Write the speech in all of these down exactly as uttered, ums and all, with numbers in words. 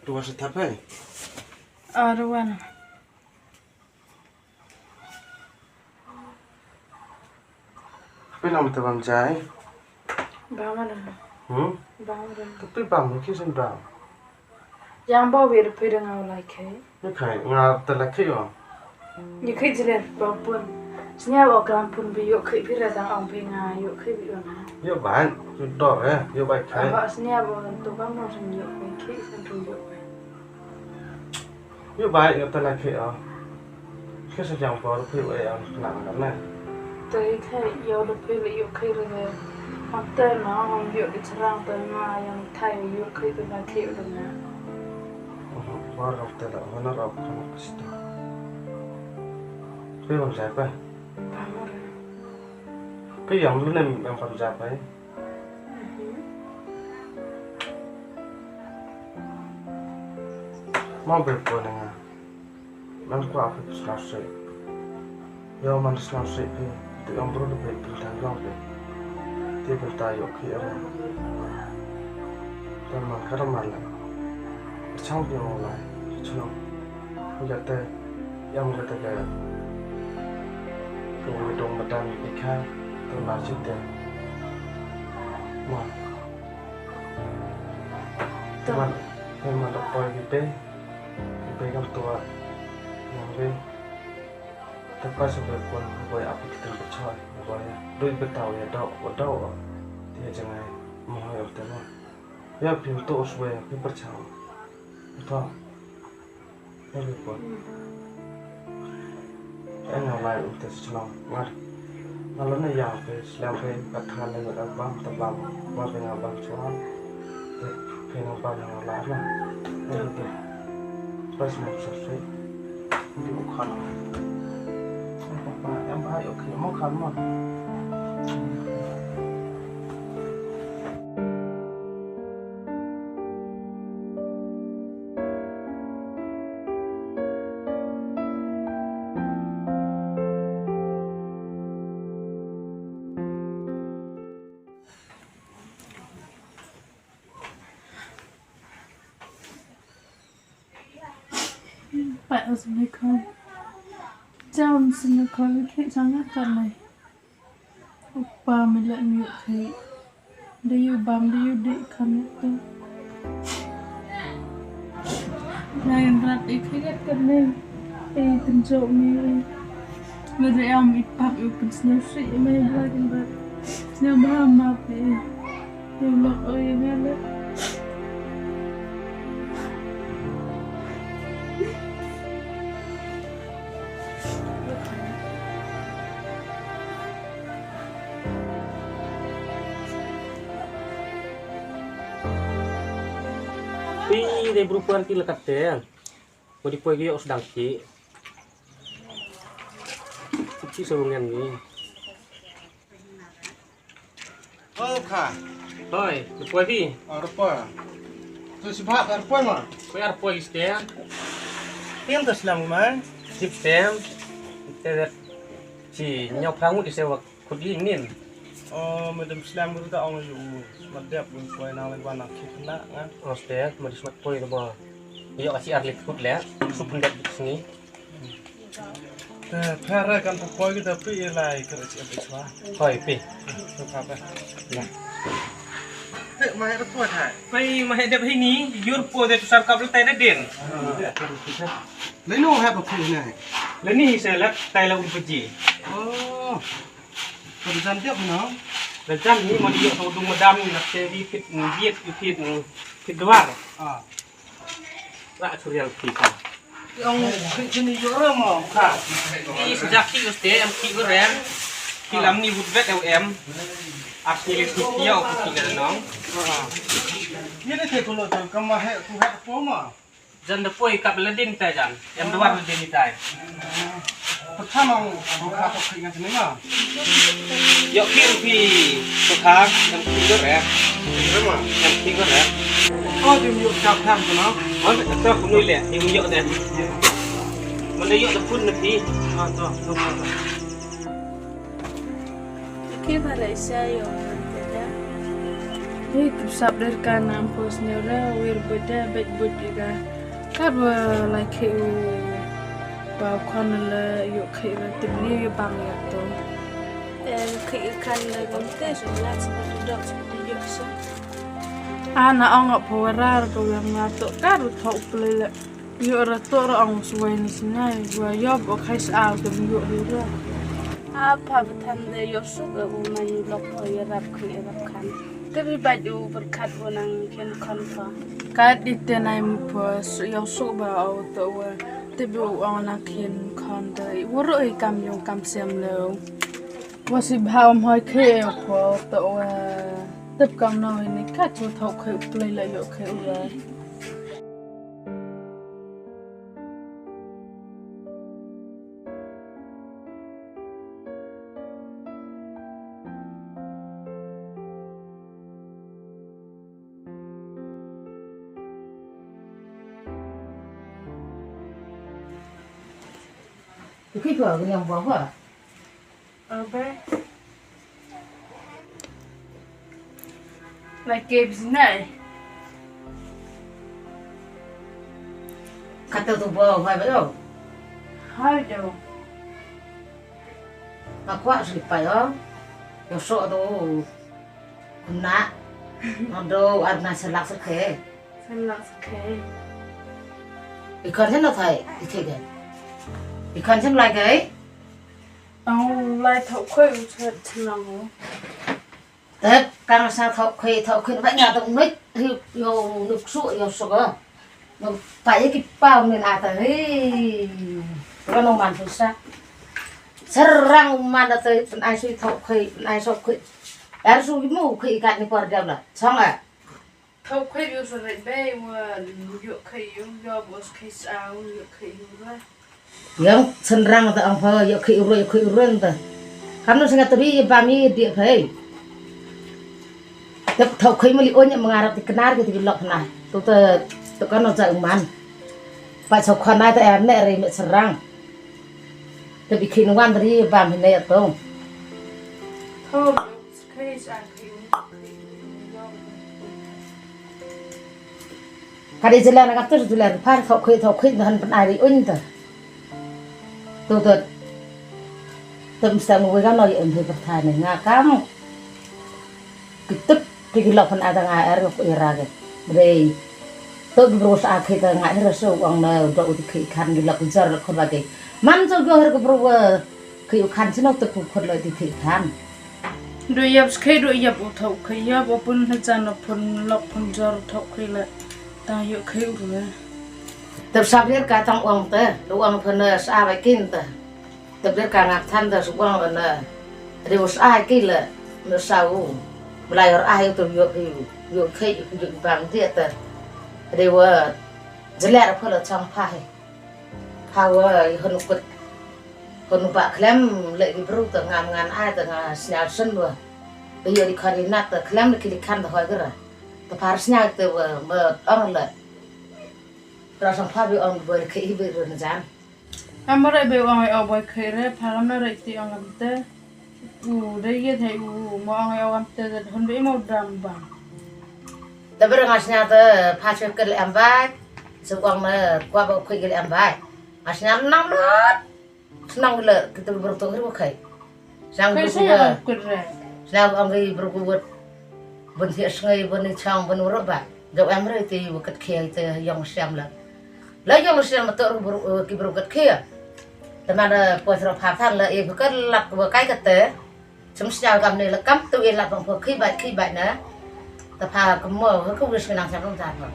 Tu wa sa thap hai. Arwan. Phi nang mynta bam jai? Bam ma dang. Hmm? Bam ma dang. Tapi bam ni kisin bam. Yang ba wi da phi da nga u lai khai. Ni khai nga te lai khai o. Ni khai jileh ba pun. Snia ba klam pun bi yo khai phi ra dang ong phi nga yo khai bi o na. Yo bai, yo dor eh, yo bai khai. Ba snia ba tu bam no sin yo khai khai sin tu yo khai. Yu bai yu ta la khi o. Khi sa jang por khi ue ang khnang kan na. Te khi yo da phi le yu khi le ne. Am te na ong yu di charang te na yang thai yu khi te na khi le na. Bor ram te la hona rau khana kasta. Khi bam jai pa. Bam re. Khi yang lu nem yang bam jai pa. Mo be pone nga. Nang kwa phi sngewsih. Yo man sngewsih phi. Ti ong bru de phi pynthang jong phi. Ti pynta yo khi ere. Te man ka man la. Chang phi mo lai. Chang. Ko ja te. Yam ka te ka. Ko dong matan ikha. Te ma chi te. Ma. Te man, te man da poi ki bei, ki bei kam tua, yang bei. Te pas bei pon, bei api kita berchoi, bei. Doi betaw ya dau, dau. Dia jangai, mahal yang tema. Ya pin tu uswe, pin berchau. Betul. Very good. Ai nga lai u te shlong. Nga. Nga lo na yang te shlong te ka than ne ka bam ta bam. Bam te nga bam shlong. Te te nga bam nga lai na. Very good. Pas na sa se. Ni u khan. Papa, em ba yo ke mo khan mo. Pat usmai khon. Jam sini khon, khe jangat kat mai. U pa me leh me ïoh khlieh. Da ïoh bam da ïoh dih kham ïoh tu. Nga ïa rat i khlieh kat ne. Ei tynjoh me ei. Lada ïa me i pap ïa u pynsngew sih ïa me, Blai, ïa rat. Sngewbha map ei. Ïa u lok oi ïa nga leh. Phi dei bru pwan ki la kat te. Ko di poi ki ïoh sdang ki. Suk si sa ngan ni. Oh, kha. Hoi, ri poi phi? Oh, ri poi. Tu si bha, ri poi ma? Poi ar poi stem. Tiam tu slam ma? Sip stem. Te si nyok phang mu di sewa. Khut ïing nin. Oh, madam slem ruh da ong ïa u. Mat dep bun poi nang leng ban nang khit na nga. Oh, step, madam smat poi da ba. Ïoh ka shi ar lit khut leh. Sup pyndet bit sngi. Te pher kan poi kita pi ïa lai ka chi ap chwa. Hoi pi. To ka ba. Ya. Te mai da poi thai. Pai mai da pi ni, yur poi de tu sar kap le tai da din. Lei no ha pa phi ne. Lei ni se lak tai la un paji. Oh. Ka jan tiap no? Ka jan ni mo ïoh to dung madam ni nak te di fit, di fit, di fit, fit dwar. Ah. Ra surial fit. Ong fit ni yo ro mo ka. Ni sejak ki uste em ki ur em. Ki lam ni wut vet em. As ni lis ni ki ya o ki ka nong. Ah. Ni de te ko lo jan ka ma he ku he po ma. Jan da poi kap la din tai jan. Em da war la din tai. Pyrkhat nong, pyrkhat nong kri ngan sini ma. Yok phi phi pyrkhat em phi gor eh. Em phi gor eh. Oh, dim yok kap tham tu no. Oh, ta ku nui le, dim yok de. Mana yok da pun na phi. Ah, tu, tu, tu. Ki Malaysia yo. Hei, tip sap der ka nam pos ne ra, wir beda bet bud ira. Kar ba lai khei u ba khon la yu khei ra tip ni yu bang ya to. Em, khei kan la gam te so la sa ba dok sa di yu sa. Ana ong ap warar ko yang nga to kar u thok plei la. Yu ra to ra ong suwai ni sinai wa yob o khais au te yu ri ra. Apa betan de yu su ga u man lok ko ya rap khei rap kan. Te bi bad u berkat u nang kien khon pha. Kat ite nai mu pha su yow su ba o to wa. Te bi u ong nang kien khon te. Woro i kam yung kam sem lo. Wa si bha om hoi khe o pha to wa. Tep kam no ni kat chu thok khe u plei la yo khe u wa. Ki pa ni yang ba ba. Abe. Na ke biznai. Kata tu ba hai ba yo. Hai do. Ka kwah sli pa yo. Yo so do. Kumna. Ando arna selak sekhe. Selak sekhe. Ikan sen na thai, ikhe ke. Ikan sen lai ke. Ang lai thok khoi u chat chnang u. Tep kang sa thok khoi thok khoi ba nya tong nui ri yo nuk su yo so ga. No pa ye ki pa min ata hi. Ka no man tu sa. Serang man ata pen ai sui thok khoi pen ai sok khoi. Er su mu khoi kat ni por dia la. Chong a. Thok khoi yo so rai be wa yo khoi yo yo bos khoi sa yo khoi yo ra. Yang senrang ta ang pha yo khoi uro yo khoi uro ta. Kam no sengat ri ba mi di phai. Tep thok khoi mali onya mengarap ti kenar ke ti lok na. Tu ta tu kan no sa uman. Pa chok khon na ta er ne re me serang. Tep ikin wan ri ba mi ne to. Thok khoi sa khoi. Ka dei jylla na ka tur jylla phar thok khoi thok khoi han pan ai ri un ta. Tu tu. Tem sa mu wei ka no ye em thoi ka thai ne nga kam. Ki tip ki ki lok pan ai ta nga er ko ira ke. Dei. Tu ki bro sa khoi ta nga er so wang na do u ti khoi khan ki lok jar lok khot ba ke. Man so go her ko bro wa khoi u khan sino tu ko khot lo ti khoi khan. Do yap skhe do yap u thok khoi yap u pun hajan u pun lok pun jar u thok khoi la. Ta yu khoi u re. Tep sap lir ka tang uang te, lu uang pun sa ba kin te. Tep lir ka ngak than te su uang le ne. Ri u sa ki le ne sa u. Mlai or ai u tu yu khoi u yu khoi u yu bang dia te. Ri u jeler pun le chang pha he. Hawa i hon kut hon ba klem le ki bru ta ngam ngan ai ta nga snial sen wa. Ba yo di khari nak ta klem le ki di khan ta hoi kara. Ta par snial ta wa ma ong le. Ra sang pha bi ong boy ke i bi run jan. Amare be ong ai o boy ke re pha ram na re ti ong am te. U dei ye thei u mo ong ïa wan te hun be mo dam ba. Da ber nga sñiaw te pha chwe ket le em bai. Su ong me kwa ba u khoi ke le em bai. Nga sñiaw nang lut. Snang le kitu bro to ru khai. Snang bro ko. Snang ong ki bro ko wot. Bun thiah sngai bun ni chang bun ro ba. Jaw em re te u ket khia te yong siam la. La yong siam to ru bro ki bro ket khia. Te man poi sro pha than la e ka lat ko kai ka te. Chum sñiaw kam ne la kam tu e lat bang pho khi bai khi bai na. Ta pha ka mo ka ku ris nang sam ta pha.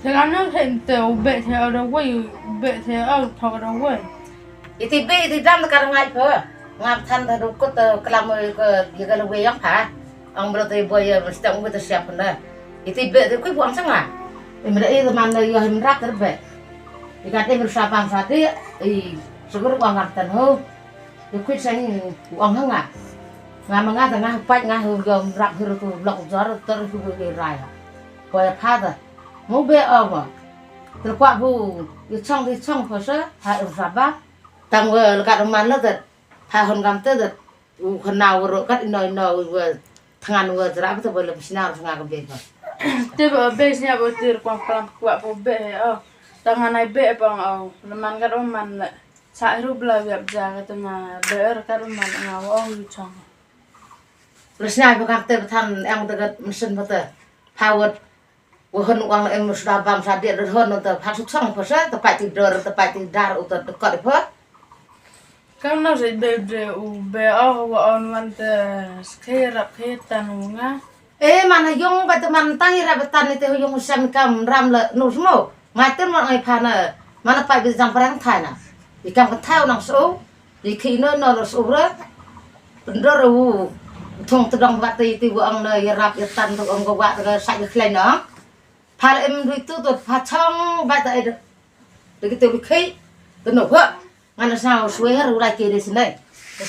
Te kam nang khen te u be te au da wei, be te au pha da wei. Iti be iti dam ka ngai pho. Ngam than da du kut klam ka ye ka le wei yang pha. Ang bro te boy ya mesti ang wei te siap na. Iti be te kui buang sanga. Imra e man na yo him rak ter be. Ika te mir sa pang sa te i sugur buang ngam than ho. Ïa khwit sa ngi u ong ha nga. Nga ma nga ta nga ha pait nga ha u yom rap hi rutu lok jor tor hi bu hi rai. Ko ïa pha ta. Mu be ong ma. Ter kwah bu ïa chong ïa chong ko sa ha u sa ba. Tang wa la kat man la ta. Pha hon gam ta ta. U khana wa ro kat ino ino wa. Thngan wa jra ba ta ba lem sna ru nga ka be ba. Te ba be sna ba tir kwang plam kwah ba be he, oh. Tangan ai be ba, oh. Leman kat, oh, man le. Sa ru bla yap ja ka tanga be er kat, oh, man nga wa, oh, yu chang. Le sna ba ka te ba than eng da ka mesin ba ta. Pawat. Wa hun wang em suda bam sa dia da hun ta pha su chang pha sa ta pai ti dor ta pai ti dar u ta kot pha. Kam na se de de u be, oh, wa on wan te skhe rap khe tan u nga. E man ha yong ba te man tang i rap tan ni te yong sam kam ram le nu smo. Ngai ten mon ngai pha na. Mana pai bi jang parang thai na. I kam ka thai u nang so. I khi no no lo so ra. Pyndur u thong tdong ba te ti wa ong na ya rap ya tan tu ong ko wa te sa ya khlai na. Pha la em dui tu tu pha chong ba ta ed. De ki te bi khi. Tu no wa. Ngan na sa swe har u lai ke de sinai.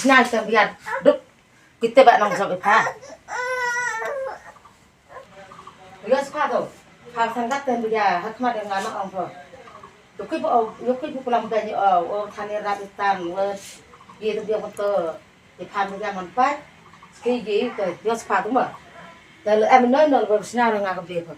Sinai ta biat. Duk. Ki te ba nang sa pha. Yo spha to. Pha sang kat ten bia hak ma de ngana ong pho. Yo ki pho, yo ki pho kulam ben yo, o thani rap itan, we ye to bia to. Ye phan bia man pai. Ki ye to, yo spha to ma. Dal em no no ba sna nga ka be pho.